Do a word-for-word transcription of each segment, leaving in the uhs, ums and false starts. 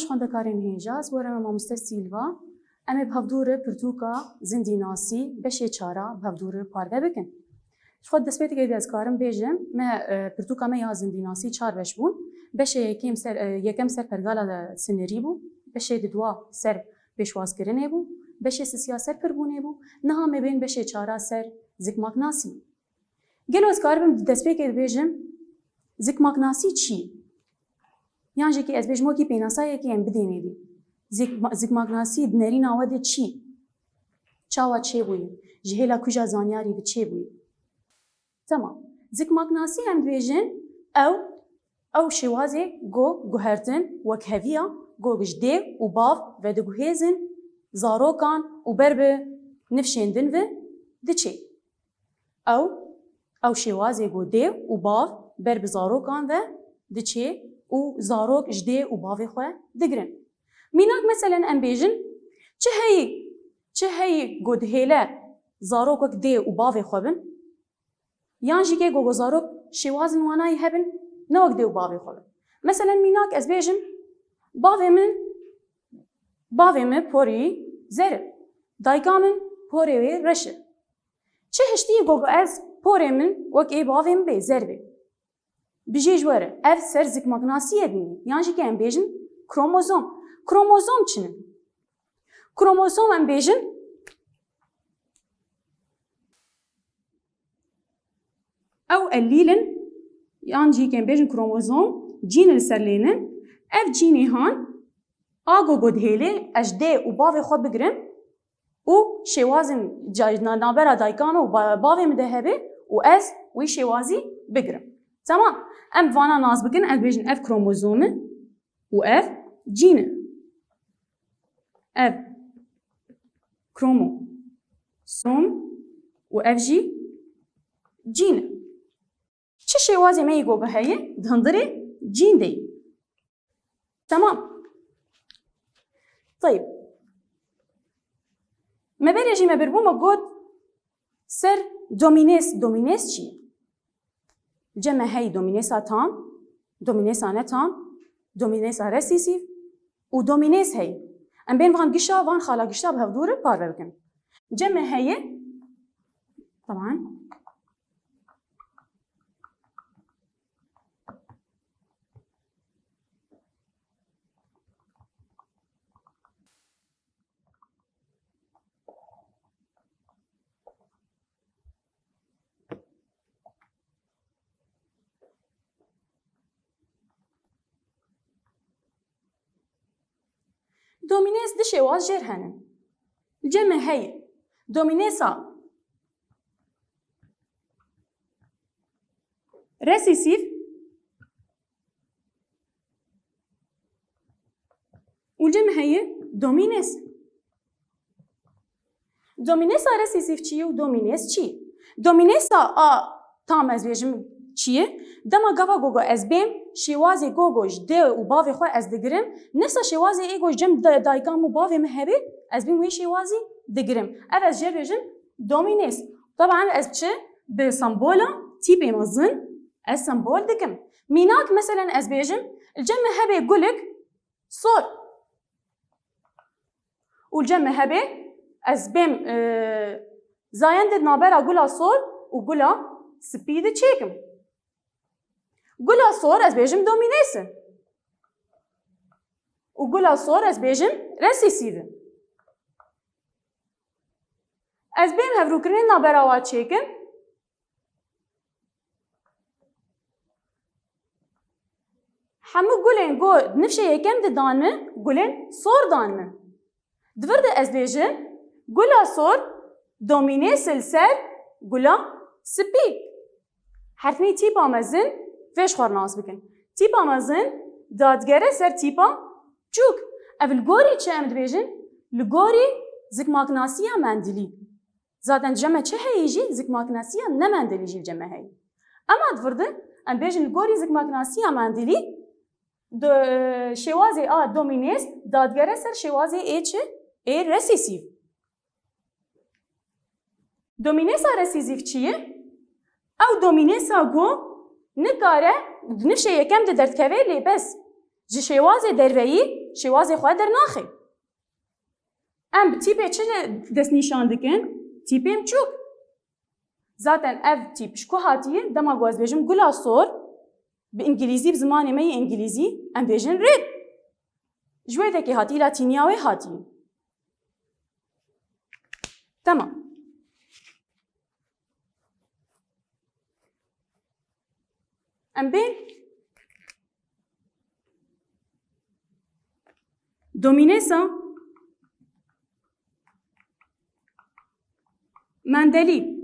Xwendekarên hêja, ez bi we re me mamoste Sîlva. Em ê bi hevdû re pirtûka zindînasî beşê çara bi hevdû re parve bikin. Ji xwe destpêkê de ez karim bêjim, me, e, pirtûka me ya zindînasî çar beş bûn. Beşê yekêm ser, e, yekem ser pergala de sinirî bû, beşê di dua ser pêşwazkirinê bû, beşê sisiya ser pirbûnê bû, niha me bên beşê çara ser zikmaknasî. Gelo ez karibim di destpêkê de bêjim, zikmaknasî çi ye? Yan jî ki ez bêjim wekî pênasayekê em bidênê dî. Zikma-, zikmaknasî di nerîna we de çi ye? Çawa çêbûye? Ji hêla kuja zanyarî ve çêbûye? Temam. Zikmaknasî em dibêjin, ew, ew şêwazê go guhertin wekheviya go ji dê û bav vediguhêzin zarokan û ber bi nifşên din ve diçê. Ew, ew şêwazê go dê û bav ber bi zarokan ve diçê û zarok ji dê û bavê xwe digirin. Mînak meselen em bêjin, çi heyî, çi heyî go dihêle zarok wek dê û bavê xwe bin? Yan jî ke go, go zarok şêwazin wanayî hebin, ne wek dê û bavê xwe bin. Meselen mînak ez bêjim, bavê min, bavê min porî zer e. Dayika min porê wê reş e. Çi hiştî go, go ez porê min wek ê bavê min bê, zer bê. Bijê ji we re, ev ser zikmaknasiyê bîne. Yan jî ke em bêjin kromozom. Kromozom çi ne? Kromozom em bêjin, ew elîl in, yan jî ke em bêjin kromozom, cîn li ser lê ne. Ev cînê han, a go, go dihêlê, ez ji dê û bavê xwe bigirim û şêwazên ca-, na-, navbera dayika me û ba-, bavê min de hebe û ez wî şêwazî bigirim. Temam. Em vana nas bikin, em bêjin ev kromozom e û ev cîn e. Ev kromosom û ev jî cîn e. Çi şêwazê me yê goga heye? Di hundirê cîn de yî. Temam. Teyb. Me berê jî me birbû me got ser domînês. Domînês çi ye? Cem me heyî domînêsa tam, domînêsa netam, domînêsa resîsîv û domînês heyî. Em bên van gişa, van xala gişta bi hevdû re parve bikin. Cem me heye, teban, Domînês di şêwaz jêr hene. Cem me heye. Domînêsa resîsîv û cem heye domînês. Domînêsa resîsîv çi ye û domînês çi ye? Domînêsa a tam ez bêjim çi ye? Dema gava gogo ez bêm şêwazê gogo ji dê û bavê xwe ez digirim. Nesa şêwazê ê go ji cem da-, dayika min û bavê min hebe, ez bêm wê şêwazî digirim. Ev ez jê bêjim domînês. Teban ez çi? Bi sembola tîpê mezin ez sembol dikim. Mînak meselen ez bêjim, li cem min hebe gulik sor. Û li cem min hebe ez bêm, e, zayendê di navbera gula sor û gula spî de çêkim. Gula sor ez bêjim domînês e. Û gula sor ez bêjim resîsîv e. Ez bêm hevrûkirinên navbera wan çêkim. Hemû gulên ku di nifşê yekem de dan min, gulên sor dan min. Di vir de ez bêjim, gula sor domînês e li ser gula spî. Hertimî tîpa mezin vê ji xwe re nas bikin. Tîpa mezin dadigere ser tîpa çûk. Ev li gorî çi em dibêjin? Li gorî zikmaknasiya Mendilî. Zaten cem me çi heyî jî, zikmaknasiya ne Mendilî jî cem me heyî. Ema di vir de em bêjin li gorî zikmaknasiya Mendilî, do-, şêwazê a domînês dadigere ser şêwazê ê çi? Ê resîsîv. Domînêsa resîsîv çi ye? Ew domînêsa ku nikare di nifşê yekem de derdikeve lê bes ji şêwazê derveyî şêwazê xwe dernaxe. Em bi tîpê çi destnîşan dikin? Tîpên biçûk. Zaten ev tîp ji ku hatiye? Dema ku ez bêjim gula sor, bi îngilîzî, bi zimanê me yê îngilîzî, em bêjin red. Ji wê dekê hatiye, latîniya wê hatiye. Temam. Em bên Domînêsa Mendelî.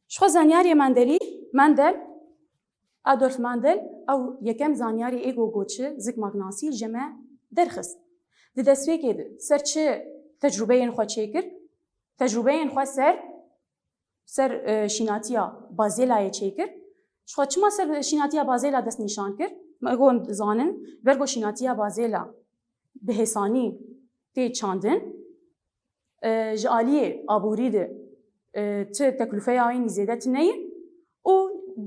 Ji xwe zanyarê Mendelî, Mendel, Adolf Mendel, ew yekem zanyarê êgogoçi, zikmaknasî ji me derxist. Di destpêkê de ser çi tecrûbeyên xwe çêkir? Tecrûbeyên xwe ser, ser, e, şînatiya Bazêlayê çêkir. Ji xwe çima ser şînatiya Bazêla destnîşan kir? Me got zanin, ber ku şînatiya Bazêla bi hêsanî tê çandin, e, ji aliyê aborî de, e, ti teklûfeya wê nî zêde tune ye û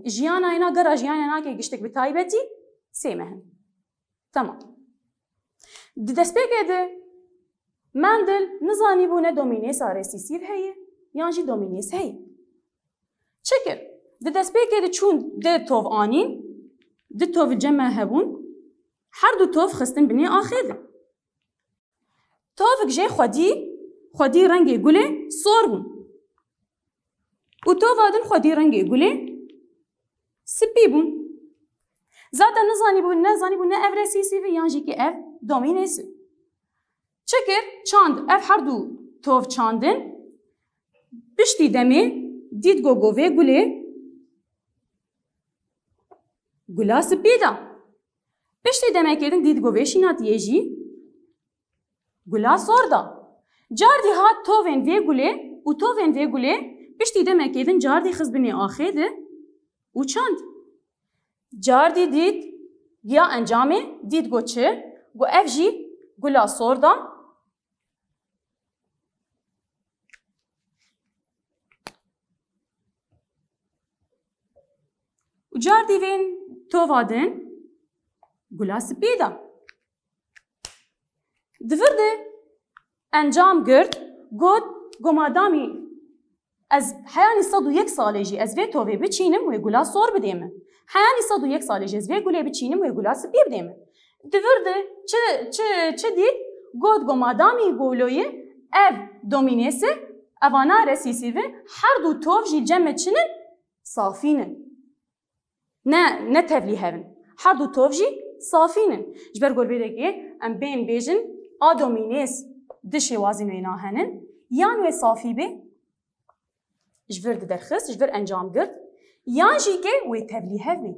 jiyana êna gera jiyana nake giştek bi taybetî sê meh in. Temam. Di destpêkê de Mendel nizanîbû ne domînêsa resîsîv heye yan jî domînês heye. Çi kir? Di destpêkê de çûn di tov anîn, di tov cem me hebûn, her du tov xistin binê axê de. Tovik jê xwedî, xwedî rengê gulê sor bûn. Û tova din xwedî rengê gulê spî bûn. Zaten nizanîbû, nezanîbû ne ev resîsîv e yan jî ki ev domînês e. Çi kir? Çand ev her du tov çandin. Piştî demê dît ku govê gulê gula spî da. Piştî demekê din dît govê şînatiyê jî gula sor da. Cardî hat tovên vê gulê û tovên vê gulê piştî demekê din cardî xist binê axê de û çand. Cardî dît, ya encamê dît got çi? Got ev jî gula sor da. Û cardî vên tova din gula spî da. Di vir de encam girt, got, go madamî ez heyanî sed û yek salê jî ez vê tovê biçînim, wê gula sor bidê min. Heyanî sed û yek salê jî ez vê gulê biçînim, wê gula spî bidê min. Di vir de çi, çi, çi dît? Got, go madamî goloyê ev domînês e, evana resîsîv in, her du tov jî cem me çi nin? Safî nin. Ne, ne tevlî hev in. Her du tov jî safî nin. Ji ber ku vê dekê em bên bêjin a domînês di şêwazên wêna henin, yan wê safî bê, ji vir diderxist, ji vir encam girt, yan jî ke wê tevlî hev bê.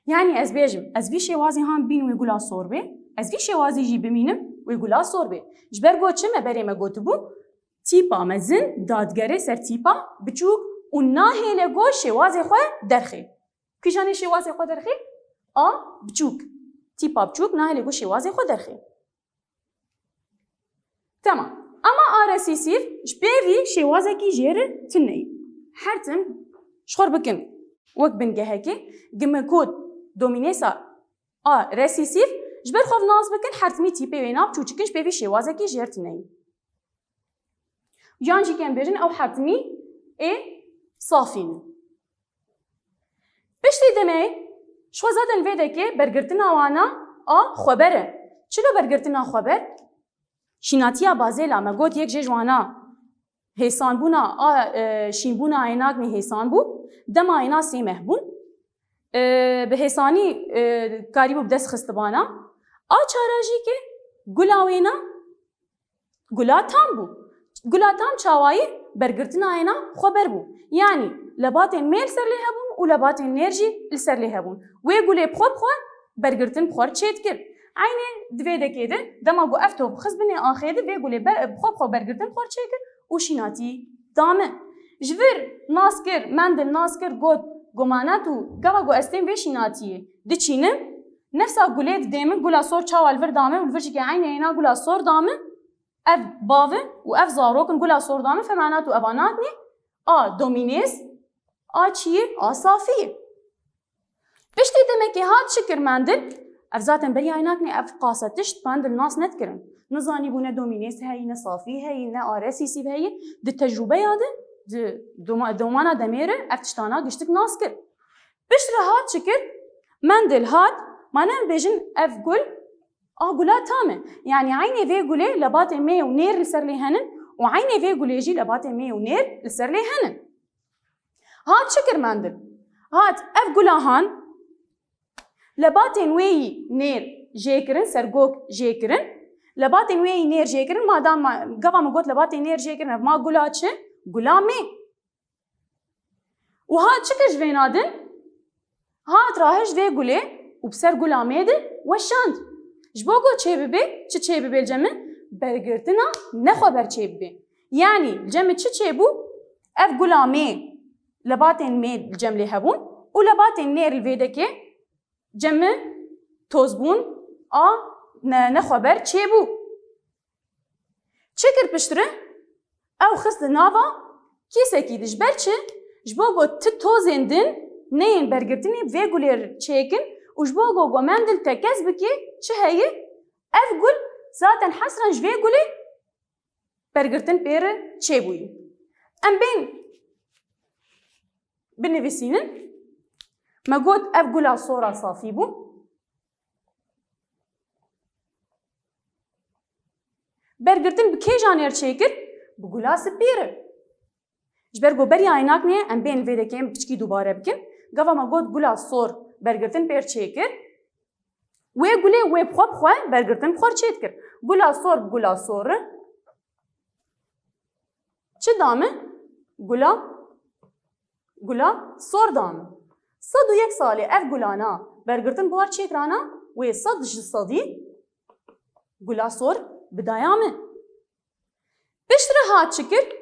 Yanî ez bêjim, ez vî şêwazî han bînim wê gula sor bê, ez vî şêwazî jî bimînim wê gula sor bê. Ji ber ku çi me berê me gotibû, tîpa mezin dadigere ser tîpa biçûk û nahêle ku şêwazê xwe derxê. Kîjanê şêwazê xwe derxê? A biçûk. Tîpa biçûk nahêle ku şêwazê xwe derxê. Temam. Ama a resîsîv ji pêvî şêwazekî jêr tune ye. Her tim ji xwe bikin wek bingehekê, gi me got domînêsa a resîsîv, ji ber xwe nas bikin, her timî tîpê wê nav çûçikin ji pêvî şêwazekî jêr tune ye. Yan jî ke em bêjin ew her timî ê safî ne. Piştî demê, ji xwe zaten vê dekê bergirtina wana a xweber e. Çilo bergirtina xweber? Şînatiya Bazêla me got yek jê ji wana hêsanbûna a, e, şînbûna ênak nê hêsan bû. Dema êna sê meh bûn. E, bi hêsanî, e, karîbû bi dest xistibana. A çara jî ke gula wêna gula tam bû. Gula tam çawayî bergirtina êna xweber bû. Yanî lebatên mê li ser lê hebûn û lebatên nêr jî li ser lê hebûn. Wê gulê bi xwe bi xwe bergirtin bi xwe re çêdikir. Eynê di vê dekê de dema ku ev tov xist binê axê de vê gulê ber-, bi xwe bi xwe bergirtin bi xwe re çêkir û şînatî da min. Ji vir nas kir, Mendel nas kir, got, gomana tu, gava ku ez tên vê şînatiyê diçînim, nefsa gulê didê min, gula sor çawa li vir da min û li vir jî ke eynê êna gula sor da min, ev bav in û ev zarok in, gula sor da min, femana tu eva natnê, a domînês, a çi ye? A safî ye. Piştî demekê hat çi kir Mendil? Ev zaten beriya wê nakine, ev qasa tişt Mendil nas nedikirin. Nizanîbû ne domînês heyî, ne safî heyî, ne a resîsîv heyî. Di tecrûbeya de, di doma-, domana demê re ev tiştana giştik nas kir. Piştre hat çi kir? Mendil hat, ma ne em bêjin ev gul a gula tam e. Yanî eynê vê gulê lebatên mê û nêr li ser lê henin û eynê vê gulê jî lebatên mê û nêr li ser lê henin. Hat çi kir Mendil? Hat ev gula han, lebatên wê yî nêr jê kirin, sergok jê kirin. Lebatên wê yî nêr jê kirin, ma da ma, gava min got lebatên nêr jê kirin, ev ma gula çi? Gula mê. Û hat çi kir ji vêna din? Hat rahişt vê gulê û bi ser gula mê de weşand. Ji bo ku çê bibe, çi çê bibe li cem min? Bergirtina nexweber çê bibe. Yanî li cem min çi çêbû? Ev gula mê, lebatên mê li cem lê hebûn û lebatên nêr li vê dekê cem min tozbûn a ne-, nexweber çêbû. Çi kir piştre? Ew xist li nava kîsekî de. Ji ber çi? Ji bo ku ti tozên din neyên bergirtinê vê gulê çêkin û ji bo ku Mendil tekez bike, çi heye? Ev gul zaten hesren ji vê gulê bergirtin pê re çêbûyî. Em bên binivîsînin. Me got ev gula sor a safî bû. Bergirtin bi kê janêr çêkir? Bi gula spî re. Ji ber ku beriya wê nakine, em bên vê dekê em piçkî dubare bikin. Gava me got gula sor bergirtin pê re çêkir. Wê gulê wê bi xwe bi xwe bergirtin bi xwe re çêdikir. Gula sor bi gula sor re çi da min? Gula, gula sor da min. Sed û yek salê ev gulana bergirtin bi war çêkirana, wê sed ji sedî gula sor bidaya min. Piştre hat çi kir?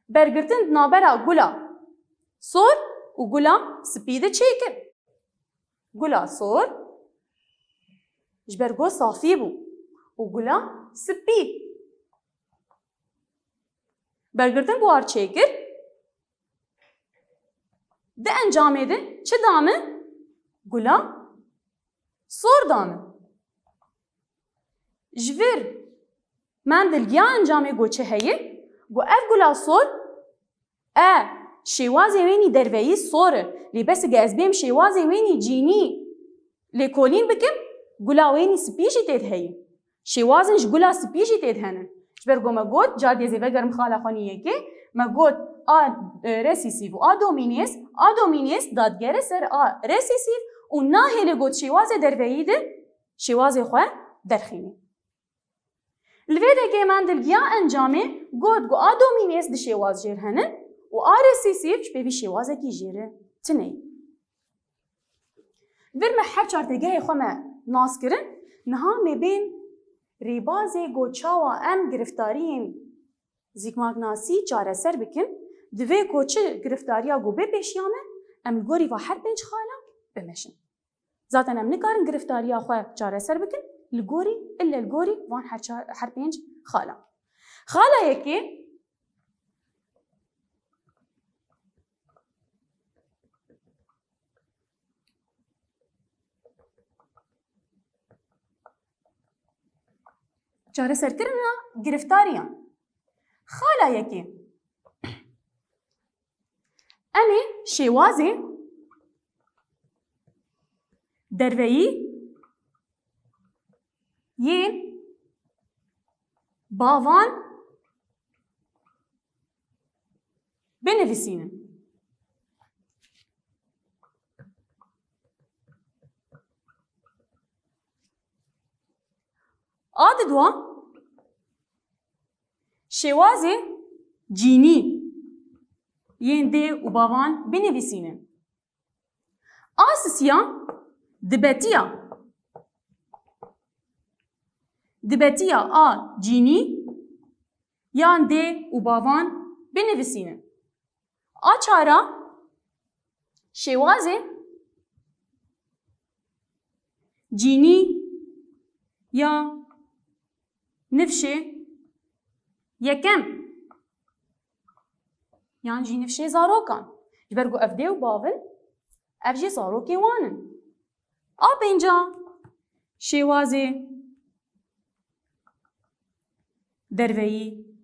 Bergirtin di navbera gula sor û gula spî de çêkir. Gula sor ji ber ku safî bû û gula spî. Bergirtin bi war çêkir. Di encamê de çi da min? Gula sor da min. Ji vir Mendil giya encamê ku çi heye? Ku ev gula sor, e, şêwazê wênî derveyî sor e. Lê bes ge ez bêm şêwazê wênî cînî lêkolîn bikim, gula wênî spî jî tê de heye. Şêwazên ji gula spî jî tê de hene. Ji ber ku me got, cardiye zê vegerim xala xwe nî yekê, me got a, e, resîsîv û a domînês, a domînês dadgere ser a resîsîv û nahêle got şêwazê derveyî de şêwazê xwe derxînî. Li vê dekê Mendil giya encamê got ku a domînês di şêwaz jêr hene û a resîsîv ji pêvî şêwazekî jêr e tune ye. Vir me her çar têgehê xwe me nas kirin. Niha me bên rêbazê ku çawa em giriftariyên zîkmaknasî çareser bikin, divê ku çi giriftariya ku bê pêşiya me, em li gorî va her pênc xala bimeşin. Zaten em nikarin giriftariya xwe çareser bikin, li gorî, ille li gorî van her çar, her pênc xala. Xala yekê, çareserkirina giriftariyan. Xala yekê. Em ê şêwazê derveyî yên bavan binivîsînin. A didwa şêwazê cînî yên dê û bavan binivîsînin. A sisiya dibetiya, dibetiya a cînî yan dê û bavan binivîsînin. A çara şêwazê cînî ya nifşê yekem yan jî nifşê zarokan. Ji ber ku ev dê û bav in, Ev jî zarokê wan in. A pênca, şêwazê derveyî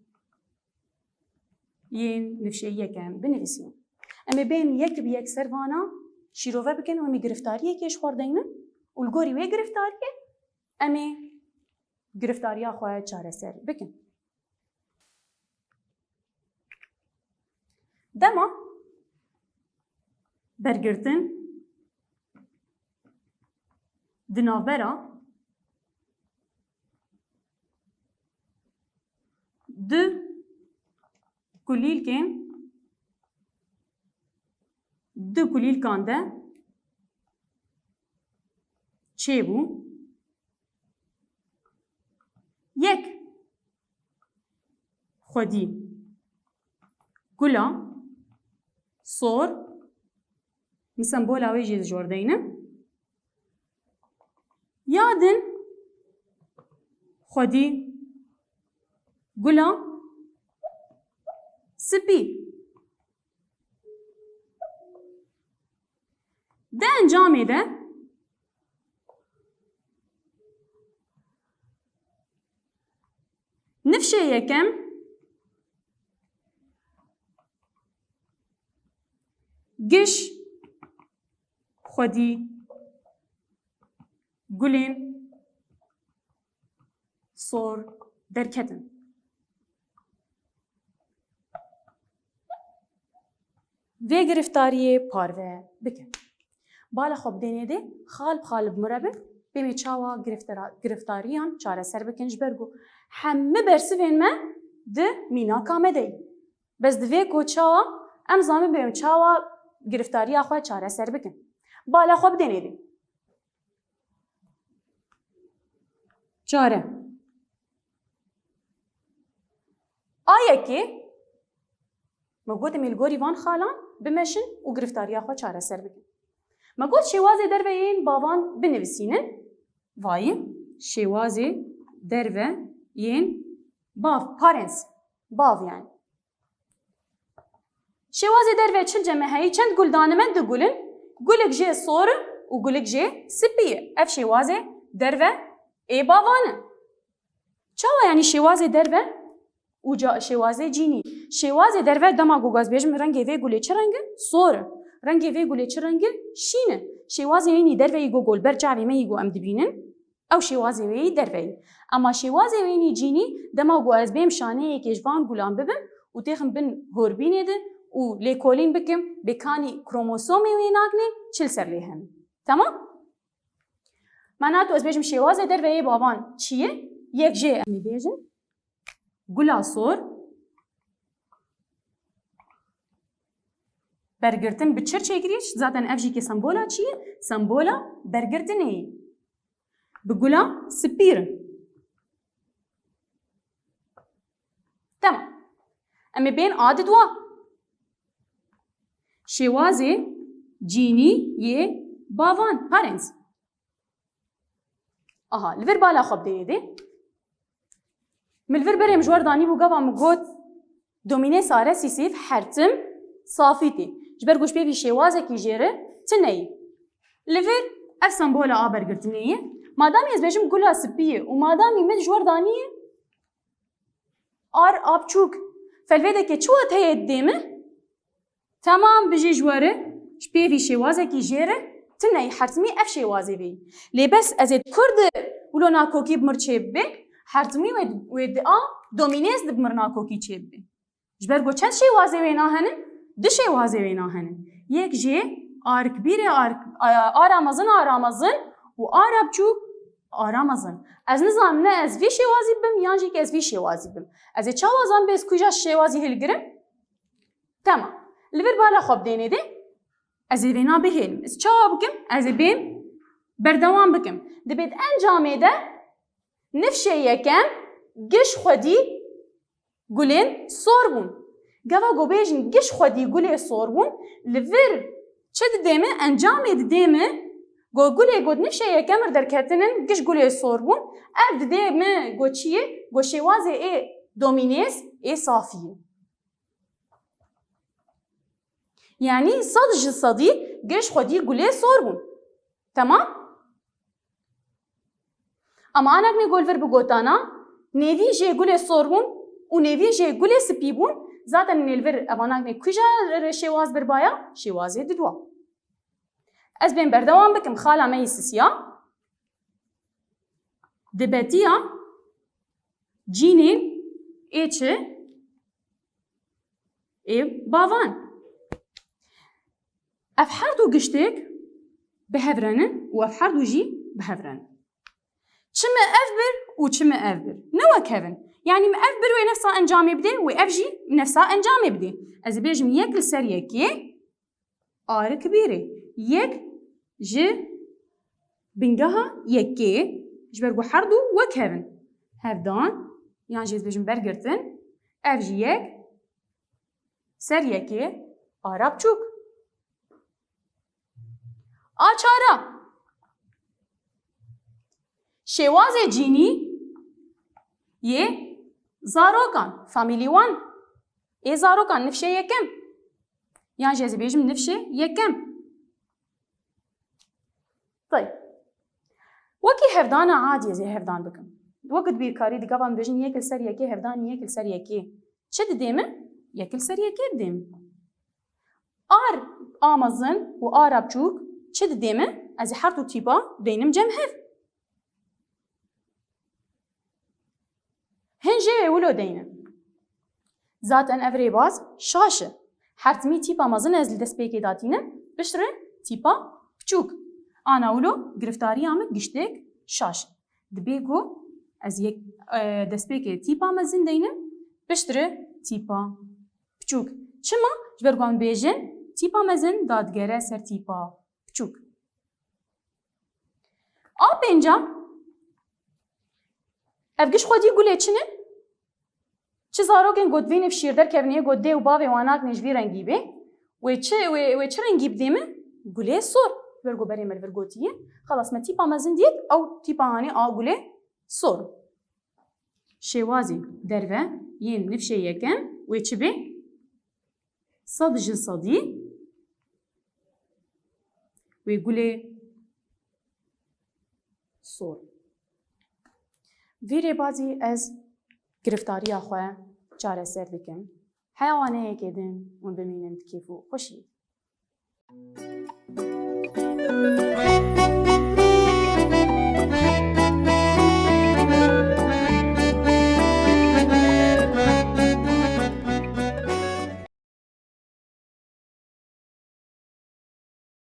yên nifşê yekem binivîsînin. Em ê bên yek bi yek ser vana şîrove bikin û em ê giriftariyekê ji xwe re deynin û li gorî wê giriftariyê em ê giriftariya xwe çareser bikin. Dema bergirtin di navbera du kulîlkên, du kulîlkan de çêbû. Yek xwedî gula sor, min sembola wê jî ji we re deyne. Ya din xwedî gula spî. Di encamê de nifşê yekem giş xwedî gulên sor derketin. Vê giriftariyê parve bikin. Bala xwe bidênê dê, xal bi xal bi min re bin, bê me çawa giriftara-, giriftariyan çareser bikin, ji ber ku hemî bersivên me di mînaka me de ye. Bes divê ku çawa em zanin bê çawa giriftariya xwe çareser bikin. Bala xwe bidênê dê. Çare. A yekê, me got em ê li gorî van xalan bimeşin û giriftariya xwe çareser bikin. Me got şêwazê derve yên bavan binivîsînin. Vayî, şêwazê derve yên bav, parents, bav yani. Şêwazê derve çil cem heyî, çend gul dane me? Du gul in. Gulik jê sor in û gulik jê spî ye. Ev şêwazê derve ê bavan in. Çawa yani şêwazê derve û ca-, şêwazê cînî? Şêwazê derve dema ku ez bêjim rengê vê gulê çi reng in? Sor in. Rengê vê gulê çi reng in? Şîn in. Şêwazê wênî derve yî ku gol ber çavê me yî ku em dibînin. Ew şêwazê wê yî derve yî. Ema şêwazê wênî cînî, dema ku ez bêm şaneyekê ji van gulan bibim û têxim bin horbînê de û lêkolîn bikim, bê kanî kromosomê wê nakne, çi li ser lê hene. Temam? Mana tu ez bêjim şêwazê derve yê bavan çi ye? Yek jê em ê bêjin. Gula sor. Bergirtin bi çir çêkirî, zaten ev jî ke sembola çi ye? Sembola bergirtinê ye. Bi gula spî re. Temam. Em ê bên a diduwa. Şêwazê cînî yê bavan, parents. Aha, li vir bala xwe bidê dê. Min li vir berê min ji we re danî bû, gava min got, domînê sare sîsîf her tim safî tê. Ji ber ku ji pêvî şêwazekî jê re tune ye. Li vir ev sembola a bergirtinê ye. Madamî ez bêjim gula spî ye û madamî min ji we re danî ye ar a biçûk. Felvêdeke çi wateyê didê min? Temam bijî ji we re, ji pêvî şêwazekî jê re tune ye, her timî ev şêwazê vê. Lê bes ez ê di kur de wilo nakokî bi mir çê bibe, her timî wê, wê di a domînêz de bi mir nakokî çê bibe. Ji ber ku çend şêwazê wêna hene? Du şêwazê wêna hene. Yek jê arikbîr e, arik-, a-, ara mezin, ara mezin û ara biçûk, ara mezin. Ez nizanim ne ez vî şêwazî bim yan jî ke ez vî şêwazî bim. Ez ê çawa zanim bê ez kuja şêwazî hilgirim? Temam. Li vir bala xwe bidênê dê. Ez ê vêna bihêlim. Ez çawa bikim? Ez ê bêm berdewam bikim. Dibê di encamê de nifşê yekem giş xwedî gulên sor bûn. Gava ku bêjin giş xwedî gulê sor bûn, li vir çi didê min? Encamê didê min, ku gulê ku di nifşê yekem re derketinin giş gulê sor bûn. Ev didê min ku çi ye? Ku şêwazê ê domînêz ê safî ye. Yanî sed ji sedî giş xwedî gulê sor bûn. Temam? Ama anaknê go li vir bigotana, nêvî jê gulê sor bûn û nêvî jê gulê spî bûn, zaten nê li vir ev anaknê kuja şêwaz birbaya, şêwazê didwa. Ez bên berdewam bikim, xala me yî sisiya. Dibetiya cînên ê çi? Ê bavan. Ev her du giştêk bi hev re ne û ev her du jî bi hev re ne. Çi me ev bir û çi me ev bir. Ne wek hev in. Yanî me ev bir wê nefsa encamê bidê, wê ev jî nefsa encamê bidê. Ez ê bêjim yek li ser yekê arik bîrê. Yek ji bingeha yekê, ji ber ku her du wek hev in. Hevdan, yan jî ez bêjim bergirtin, ev jî yek ser yekê ara biçûk. A çara. Şêwazê cînî yê zarokan, family one. Ê zarokan, nifşê yekem. Yan jî ez ê bêjim nifşê yekem. Tayb. Wekî hevdana adî ez ê hevdan bikim. Wekî di bîrkarî di gava em bêjin yek li ser yekê, hevdanî yek li ser yekê. Çi didê min? Yek li ser yekê didê min. Ar a mezin û ara biçûk çi didê min? Ez ê her du tîpa deynim cem hev. Hin jê wê wilo deynin. Zaten ev rêbaz şaş e. Her timî tîpa mezin ez li destpêkê datînim, piştre tîpa biçûk. Ana wilo giriftariya min giştek şaş e. Dibê ku ez yek, e, destpêkê tîpa mezin deynim, piştre tîpa biçûk. Çima? Ji ber ku em bêjin, tîpa mezin dadigere ser tîpa biçûk. A pênca, ev giş xwedî gulê çi ne? Çi zarokên ku divê nêv şîr derkevin yê ku dê û bavê wan nakin ji vî rengî bê? Wê çi, wê, wê çi rengî bidê min? Gulê sor. Ji ber ku berê me li vir gotiye. Xelas me tîpa mezin dît, ew tîpa hanê a gulê sor. Şêwazê derve yên nifşê yekem wê çi bê? Sed ji sedî wê gulê sor. Vî rêbazî ez giriftariya xwe çareser dikim. Heya waneyekê din hûn bimînin di kêf û xweşiyê.